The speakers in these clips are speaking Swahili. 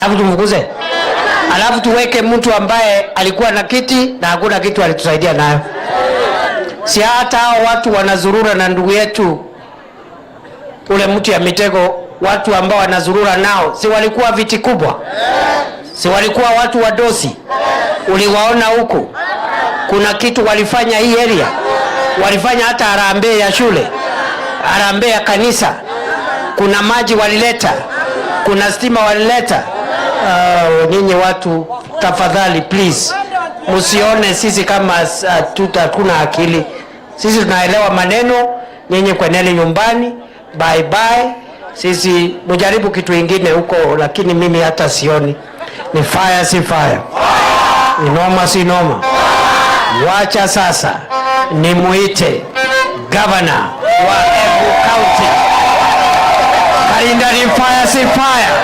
Alafu tumfukuze, alafu tuweke mtu ambaye alikuwa na kiti na hakuna kitu alitusaidia nayo. Si hata hao watu wanazurura na ndugu yetu ule mtu ya mitego, watu ambao wanazurura nao, si walikuwa viti kubwa? Si walikuwa watu wadosi? Uliwaona huku? Kuna kitu walifanya hii area? Walifanya hata harambee ya shule, harambee ya kanisa, kuna maji walileta, kuna stima walileta. Nyinyi watu tafadhali, please, msione sisi kama hatuna akili. Sisi tunaelewa maneno, nyinyi kweneni nyumbani, bye bye. Sisi mjaribu kitu ingine huko, lakini mimi hata sioni. Ni fire si fire, ni noma si noma. Wacha sasa nimuite governor wa Embu County. Karinda ni fire si fire,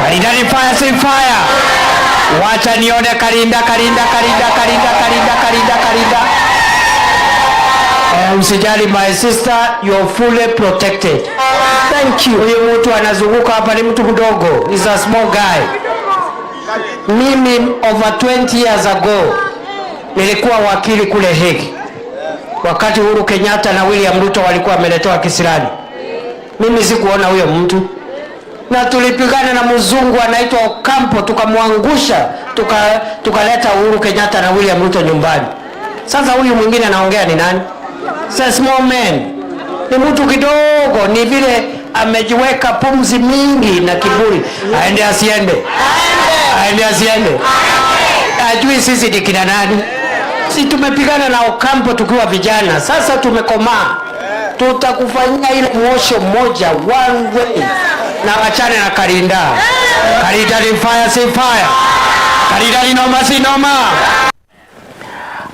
Karinda ni fire si fire. Wacha nione Karinda, Karinda, Karinda, Karinda, Karinda, Karinda, Karinda. Usijali my sister, you're fully protected. Thank you. Huyu mtu anazunguka hapa ni mtu mdogo, is a small guy. Mimi over 20 years ago nilikuwa wakili kule Hague wakati Uhuru Kenyatta na William Ruto walikuwa wameletewa kisirani. Mimi sikuona huyo mtu, na tulipigana na mzungu anaitwa Ocampo, tukamwangusha, tukaleta Uhuru Kenyatta na William Ruto nyumbani. Sasa huyu mwingine anaongea ni nani? It's a small man, ni mtu kidogo, ni vile amejiweka pumzi mingi na kiburi. Aende asiende? Aende asiende? Ajui sisi ni kina nani? Si tumepigana na Ocampo tukiwa vijana, sasa tumekomaa. Tutakufanyia ile mwosho moja one way, na wachane na Karinda. Karinda ni fire si fire, Karinda ni noma si noma.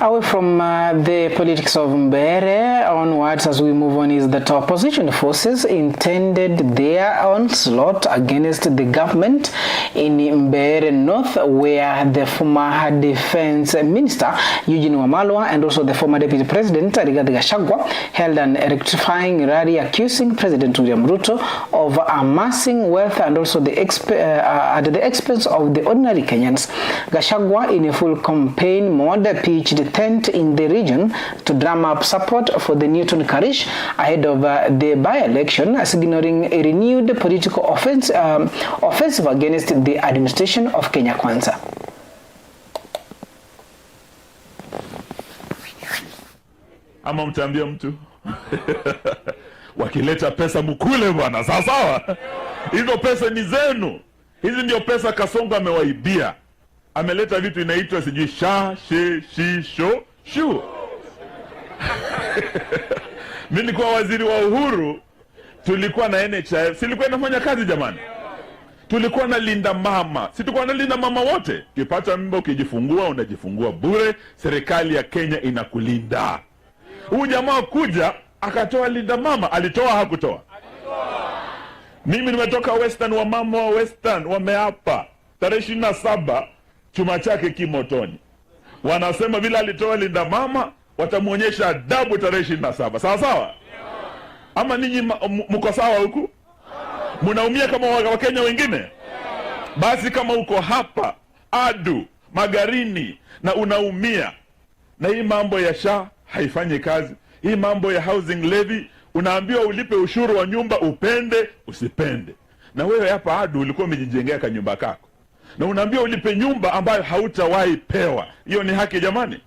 Away from the politics of Mbeere onwards, as we move on, is that opposition forces intended their onslaught against the government in Mbeere North, where the former defense minister Eugene Wamalwa and also the former deputy president Rigathi Gachagua held an electrifying rally accusing President William Ruto of amassing wealth and also at the expense of the ordinary Kenyans. Gachagua, in a full campaign mode, pitched tent in the region to drum up support for the Newton Karish ahead of the by-election, signaling a renewed political offensive against the administration of Kenya Kwanza. Ama mtaambia mtu wakileta pesa mkule bwana, sawa sawa. Hizo pesa ni zenu. Hizi ndio pesa Kasongo amewaibia. Ameleta vitu inaitwa sijui sha she shi sho shu. Mimi nilikuwa waziri wa Uhuru, tulikuwa na NHIF, silikuwa inafanya kazi jamani. Tulikuwa na linda mama, si tulikuwa na linda mama wote. Ukipata mimba ukijifungua, unajifungua bure, serikali ya Kenya inakulinda. Huyu jamaa kuja akatoa linda mama, alitoa hakutoa? Mimi nimetoka Western, wamama wa Western wameapa tarehe 27 chuma chake kimotoni. Wanasema vile alitoa linda mama watamwonyesha adabu tarehe 27. Sawa sawa? Ama ninyi mko sawa huku? Mnaumia kama Wakenya wengine? Basi kama uko hapa Adu Magarini na unaumia na hii mambo ya SHA haifanyi kazi, hii mambo ya housing levy, unaambiwa ulipe ushuru wa nyumba upende usipende. Na wewe hapa Adu ulikuwa umejijengea kanyumba kako na unaambiwa ulipe nyumba ambayo hautawahi pewa. Hiyo ni haki jamani?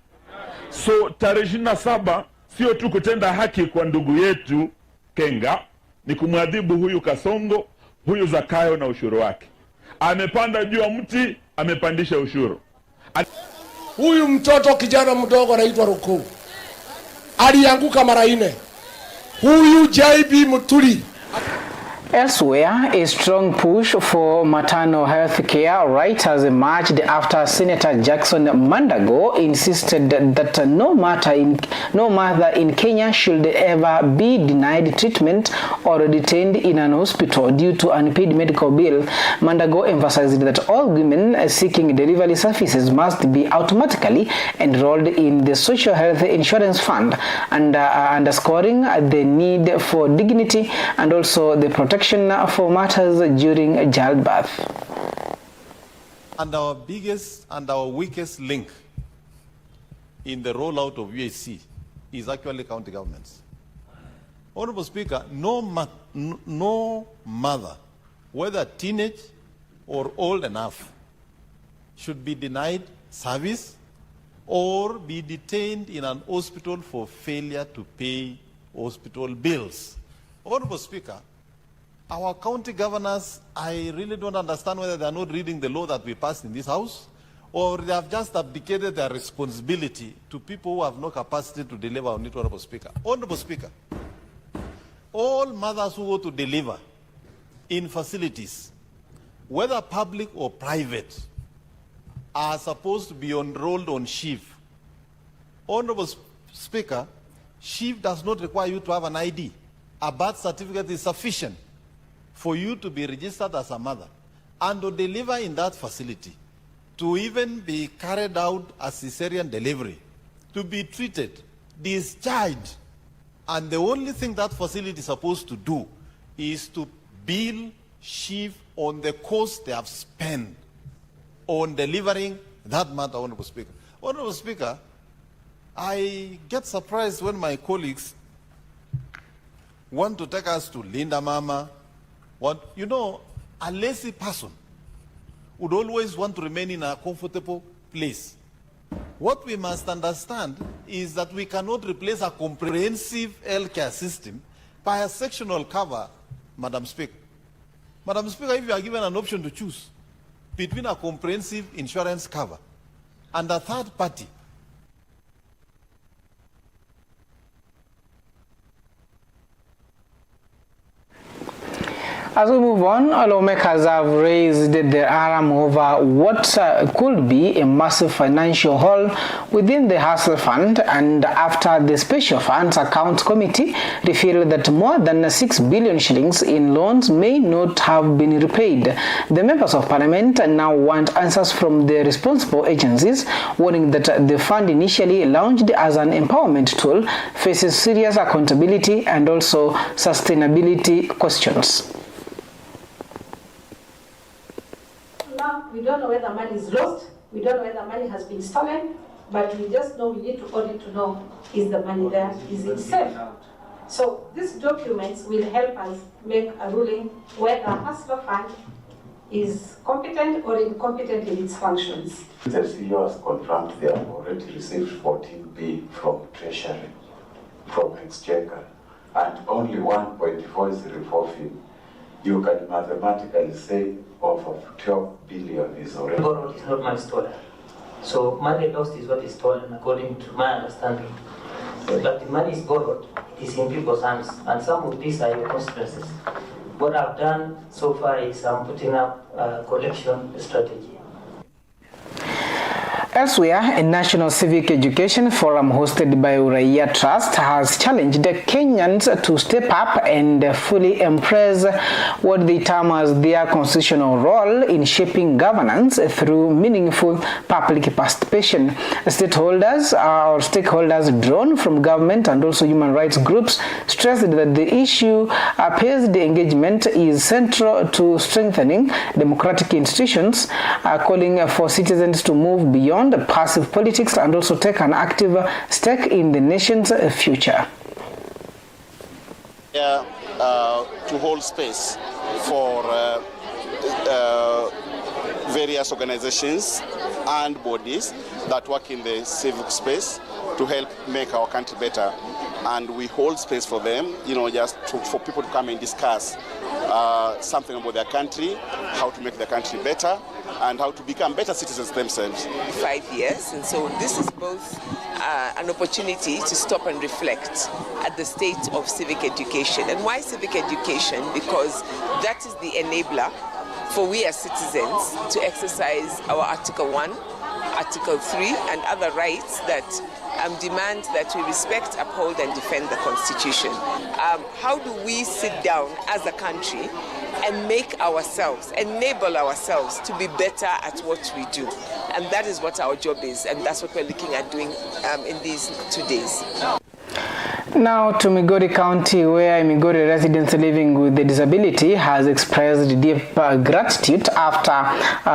So tarehe 27 sio tu kutenda haki kwa ndugu yetu Kenga, ni kumwadhibu huyu Kasongo, huyu Zakayo na ushuru wake. Amepanda juu ya mti, amepandisha ushuru. Huyu mtoto kijana mdogo anaitwa Ruku alianguka mara 4. Huyu JB Muturi. Elsewhere, a strong push for maternal health care right has emerged after Senator Jackson Mandago insisted that no mother in Kenya should ever be denied treatment or detained in an hospital due to unpaid medical bill. Mandago emphasized that all women seeking delivery services must be automatically enrolled in the Social Health Insurance Fund, and underscoring the need for dignity and also the protection for matters during childbirth. And our biggest and our weakest link in the rollout of UHC is actually county governments. Honorable Speaker, no mother, whether teenage or old enough, should be denied service or be detained in an hospital for failure to pay hospital bills. Honorable Speaker, our county governors, I really don't understand whether they are not reading the law that we passed in this house or they have just abdicated their responsibility to people who have no capacity to deliver on it, Honorable Speaker. Honorable Speaker, all mothers who go to deliver in facilities, whether public or private, are supposed to be enrolled on SHIF. Honorable Speaker, SHIF does not require you to have an ID. A birth certificate is sufficient for you to be registered as a mother and to deliver in that facility, to even be carried out a cesarean delivery, to be treated, discharged. And the only thing that facility is supposed to do is to bill SHIF on the cost they have spent on delivering that matter, Honorable Speaker. Honorable Speaker, I get surprised when my colleagues want to take us to Linda Mama. A lazy person would always want to remain in a comfortable place. What we must understand is that we cannot replace a comprehensive healthcare system by a sectional cover, Madam Speaker. Madam Speaker, if you are given an option to choose between a comprehensive insurance cover and a third party, As we move on, lawmakers have raised the alarm over what could be a massive financial hole within the Hustler Fund, and after the Special Funds Account Committee revealed that more than 6 billion shillings in loans may not have been repaid. The members of parliament now want answers from the responsible agencies, warning that the fund, initially launched as an empowerment tool, faces serious accountability and also sustainability questions. Now, we don't know whether money is lost, we don't know whether money has been stolen, but we just know we need to audit to know, is the money there, is it safe? So these documents will help us make a ruling whether Hustler Fund is competent or incompetent in its functions. The CEO has confirmed they have already received 14B from Treasury, from Exchequer, and only 1.4 is revolving. You can mathematically say over 12 billion is already. Borrowed is not money stolen. So money lost is what is stolen, according to my understanding. But the money is borrowed, it is in people's hands, and some of these are your consequences. What I've done so far is I'm putting up a collection strategy. Elsewhere, a National Civic Education Forum hosted by Uraia Trust has challenged the Kenyans to step up and fully embrace what they term as their constitutional role in shaping governance through meaningful public participation. Stakeholders drawn from government and also human rights groups stressed that the issue based engagement is central to strengthening democratic institutions, calling for citizens to move beyond passive politics and also take an active stake in the nation's future. To hold space for various organizations and bodies that work in the civic space to help make our country better. And we hold space for them, just for people to come and discuss something about their country, how to make their country better, and how to become better citizens themselves. 5 years, and so this is both an opportunity to stop and reflect at the state of civic education. And why civic education? Because that is the enabler for we as citizens to exercise our Article 1, Article 3, and other rights that demand that we respect, uphold, and defend the Constitution. How do we sit down as a country and make ourselves, enable ourselves to be better at what we do? And that is what our job is, and that's what we're looking at doing in these 2 days. Now to Migori County, where Migori residents living with a disability has expressed deep gratitude after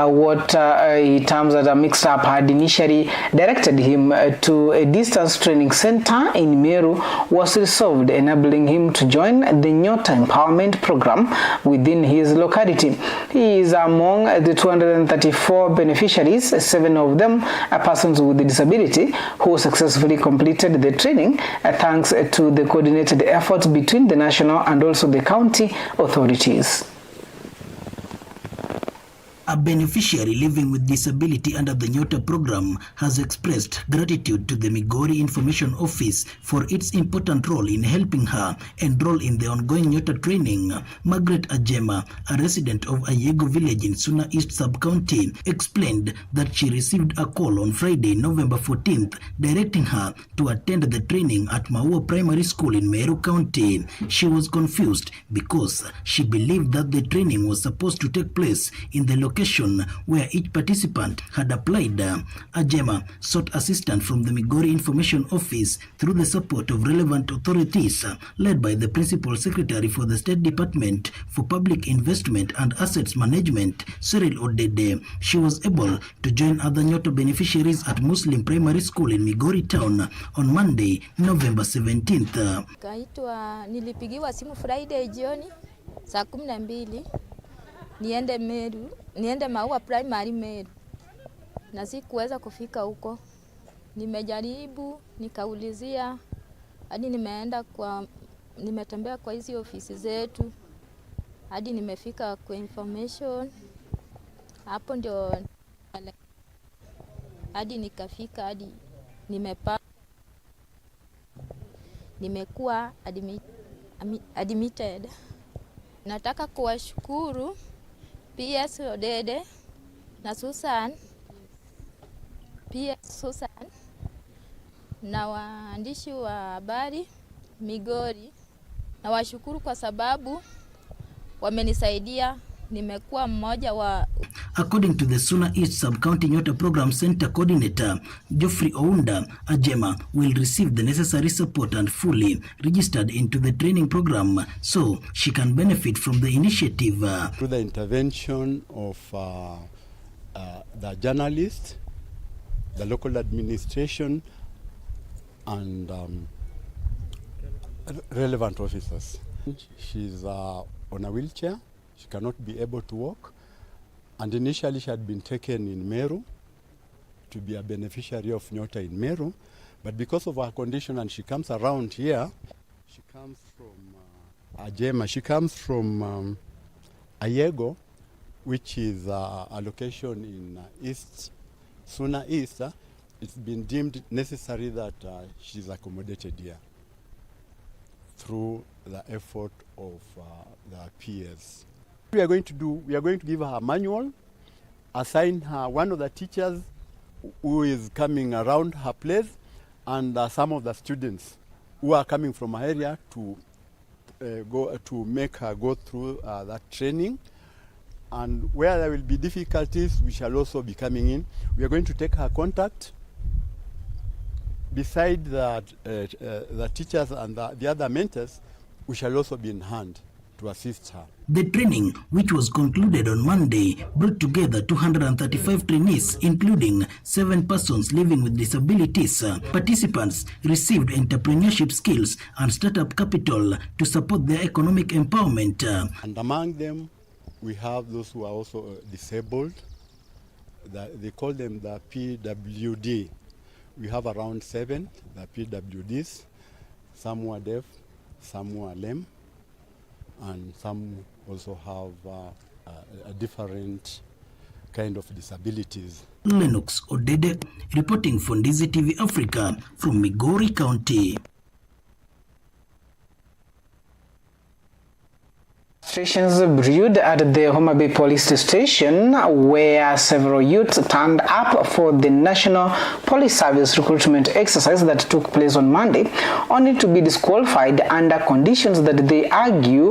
what he terms as a mix-up had initially directed him to a distance training center in Meru was resolved, enabling him to join the Nyota Empowerment Program within his locality. He is among the 234 beneficiaries, 7 of them are persons with a disability who successfully completed the training thanks to the coordinated efforts between the national and also the county authorities. A beneficiary living with disability under the Nyota program has expressed gratitude to the Migori Information Office for its important role in helping her enroll in the ongoing Nyota training. Margaret Ajema, a resident of Ayego village in Suna East Sub-County, explained that she received a call on Friday, November 14th, directing her to attend the training at Maua Primary School in Meru County. She was confused because she believed that the training was supposed to take place in the location where each participant had applied. Ajema sought assistance from the Migori Information Office through the support of relevant authorities, led by the Principal Secretary for the State Department for Public Investment and Assets Management, Cyril Odede. She was able to join other Nyota beneficiaries at Muslim Primary School in Migori Town on Monday, November 17th. Kaitwa, nilipigiwa simu Friday jioni saa 12 niende Meru, niende Maua Primary Meru, na sikuweza kufika huko. Nimejaribu nikaulizia, hadi nimeenda kwa, nimetembea kwa hizi ofisi zetu hadi nimefika kwa information hapo, ndio hadi nikafika hadi nimekuwa admitted. Nataka kuwashukuru PS Odede na Susan, PS Susan na waandishi wa habari Migori. Nawashukuru kwa sababu wamenisaidia, nimekuwa mmoja wa. According to the Suna East Sub-County Nyota Program Center Coordinator, Geoffrey Ounda, Ajema will receive the necessary support and fully registered into the training program so she can benefit from the initiative. Through the intervention of the journalists, the local administration, and relevant officers. She's on a wheelchair. She cannot be able to walk. And initially she had been taken in Meru to be a beneficiary of Nyota in Meru. But because of her condition, and she comes around here, she comes from Ajema, she comes from Ayego, which is a location in East, Suna East. It's been deemed necessary that she's accommodated here through the effort of the peers. We are going to do, we are going to give her a manual, assign her one of the teachers who is coming around her place, and some of the students who are coming from her area to go to make her go through that training. And where there will be difficulties, we shall also be coming in. We are going to take her contact. Beside the teachers and the other mentors, we shall also be in hand to assist her. The training, which was concluded on Monday, brought together 235 trainees, including 7 persons living with disabilities. Participants received entrepreneurship skills and startup capital to support their economic empowerment. And among them, we have those who are also disabled. They call them the PWD. We have around 7, the PWDs. Some who are deaf, some who are lame, and some also have a different kind of disabilities. Lennox Odede reporting for Ndizi TV Africa from Migori County. Frustrations brewed at the Homa Bay Police Station, where several youths turned up for the National Police Service recruitment exercise that took place on Monday, only to be disqualified under conditions that they argue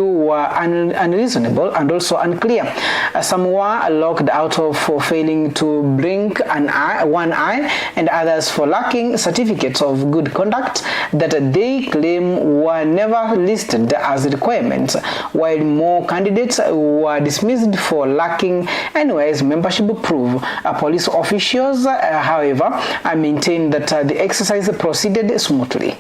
were unreasonable and also unclear. Some were locked out of for failing to blink an eye, one eye, and others for lacking certificates of good conduct that they claim were never listed as requirements, while more candidates were dismissed for lacking NYS membership proof. Police officials, however, maintained that the exercise proceeded smoothly.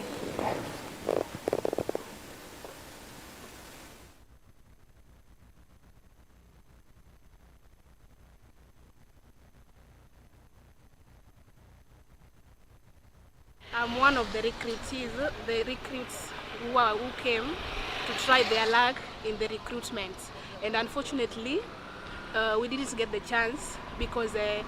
I'm one of the recruitees, the recruits who came to try their luck in the recruitment. And unfortunately, we didn't get the chance because the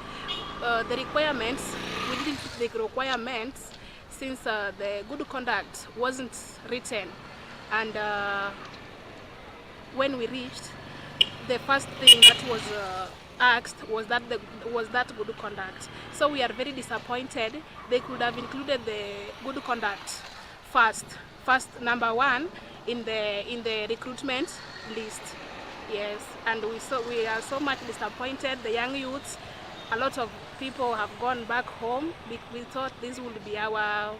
requirements, we didn't fit the requirements since the good conduct wasn't written. And when we reached, the first thing that was asked was that good conduct. So we are very disappointed. They could have included the good conduct first number one in the recruitment list. Yes, and we are so much disappointed. The young youths, a lot of people have gone back home. We thought this would be our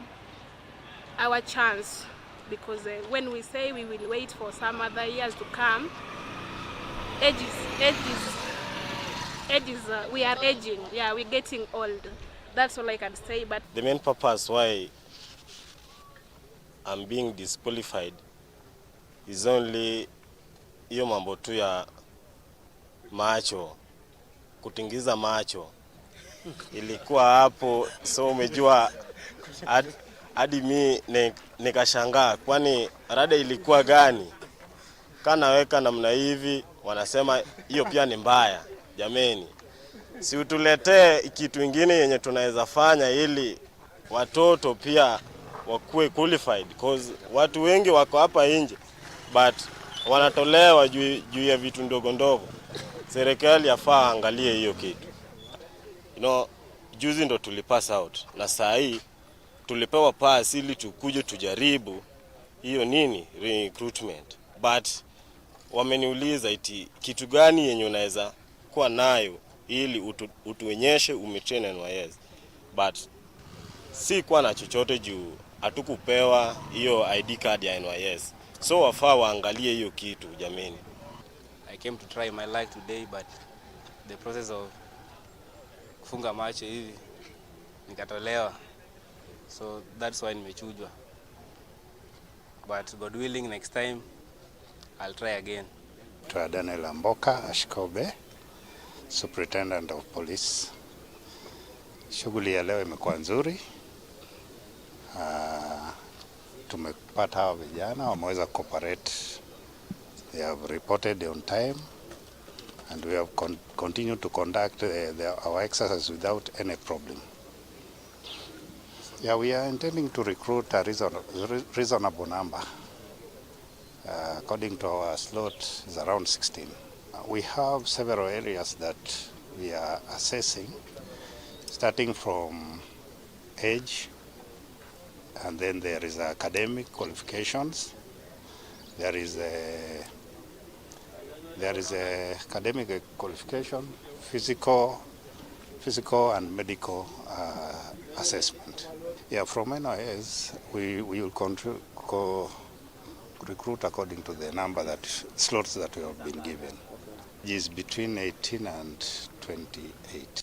chance because when we say we will wait for some other years to come, age is we are aging. Yeah, we're getting old. That's all I can say. But The main purpose why I'm being disqualified is only hiyo mambo tu ya macho, kutingiza macho ilikuwa hapo, so umejua hadi mi nikashangaa, kwani rada ilikuwa gani? Kanaweka namna hivi, wanasema hiyo pia ni mbaya. Jameni, si utuletee kitu ingine yenye tunaweza fanya ili watoto pia wakuwe qualified, cause watu wengi wako hapa nje but wanatolewa juu ya vitu ndogo ndogo. Serikali yafaa angalie hiyo kitu. Juzi ndo tulipass out na saa hii tulipewa pass ili tukuje tujaribu hiyo nini recruitment, but wameniuliza iti kitu gani yenye unaweza kuwa nayo ili utuonyeshe umetrain NYS, but si kuwa na chochote juu hatukupewa hiyo ID card ya NYS, so wafaa waangalie hiyo kitu jameni. I came to try my luck today, but the process of kufunga macho hivi nikatolewa, so that's why nimechujwa, but God willing, next time I'll try again. Naitwa Daniel Amboka Ashkobe, Superintendent of Police. Shughuli ya leo imekuwa nzuri. Tumepata hawa vijana wameweza cooperate. They have reported on time and we have continued to conduct our exercise without any problem. Yeah, we are intending to recruit a reasonable number. According to our slot, is around 16. We have several areas that we are assessing, starting from age, and then there is academic qualifications. There is a academic qualification, physical and medical assessment. Yeah, from NYS, we will recruit according to the number that slots that we have been given. It is between 18 and 28.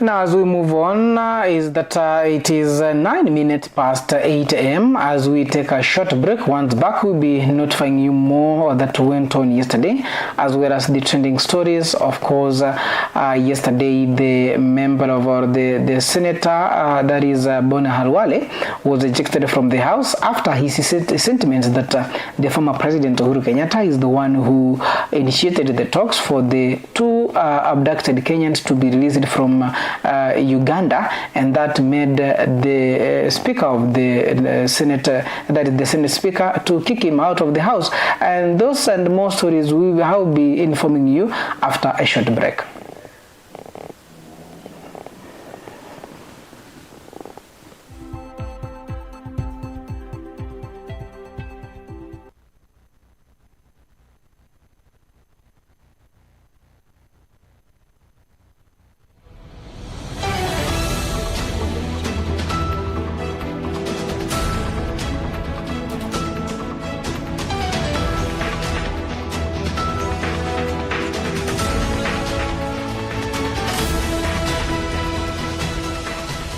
Now, as we move on, is that it is 9 minutes past 8 a.m. As we take a short break, once back, we'll be notifying you more that went on yesterday, as well as the trending stories. Of course, yesterday, the member of or the senator, that is Boni Khalwale, was ejected from the House after his sentiments that the former president Uhuru Kenyatta is the one who initiated the talks for the two abducted Kenyans to be released from Uganda, and that made the Speaker of the Senate, that is the Senate Speaker, to kick him out of the house. And those and more stories we will be informing you after a short break.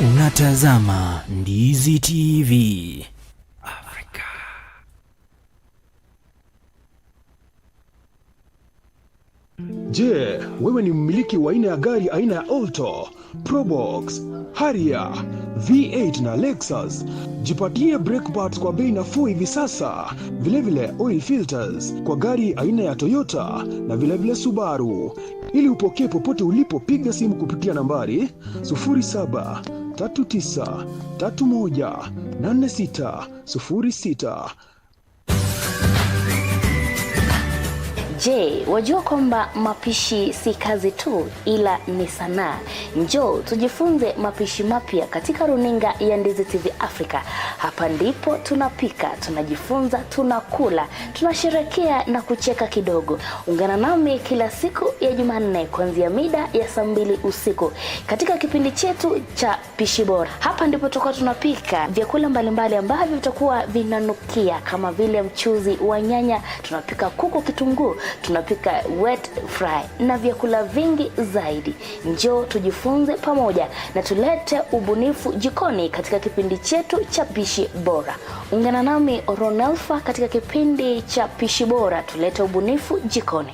Unatazama Ndizi TV. Afrika. Je, wewe ni mmiliki wa aina ya gari aina ya Alto, Probox, Harrier, V8 na Lexus? Jipatie brake parts kwa bei nafuu hivi sasa. Vilevile oil filters kwa gari aina ya Toyota na vilevile Subaru. Ili upokee popote ulipo, piga simu kupitia nambari 0739318606. Je, wajua kwamba mapishi si kazi tu ila ni sanaa? Njoo tujifunze mapishi mapya katika runinga ya Ndizi TV Africa. Hapa ndipo tunapika, tunajifunza, tunakula, tunasherekea na kucheka kidogo. Ungana nami kila siku ya Jumanne kuanzia mida ya saa 2 usiku katika kipindi chetu cha Pishi Bora. Hapa ndipo tutakuwa tunapika vyakula mbalimbali ambavyo vitakuwa vinanukia kama vile mchuzi wa nyanya, tunapika kuku kitunguu, tunapika wet fry na vyakula vingi zaidi. Njoo tujifunze pamoja na tulete ubunifu jikoni katika kipindi chetu cha Pishi Bora. Ungana nami Ronelfa katika kipindi cha Pishi Bora, tulete ubunifu jikoni.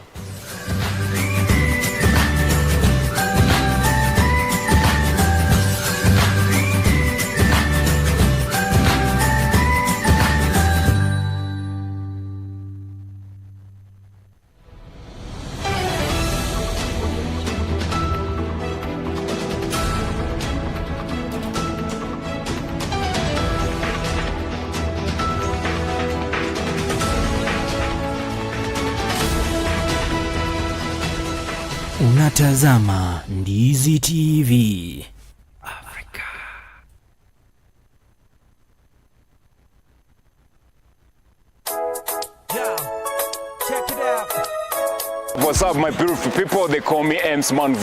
Unatazama Ndizi TV. Afrika. What's up, my beautiful people? They call me Ems Man.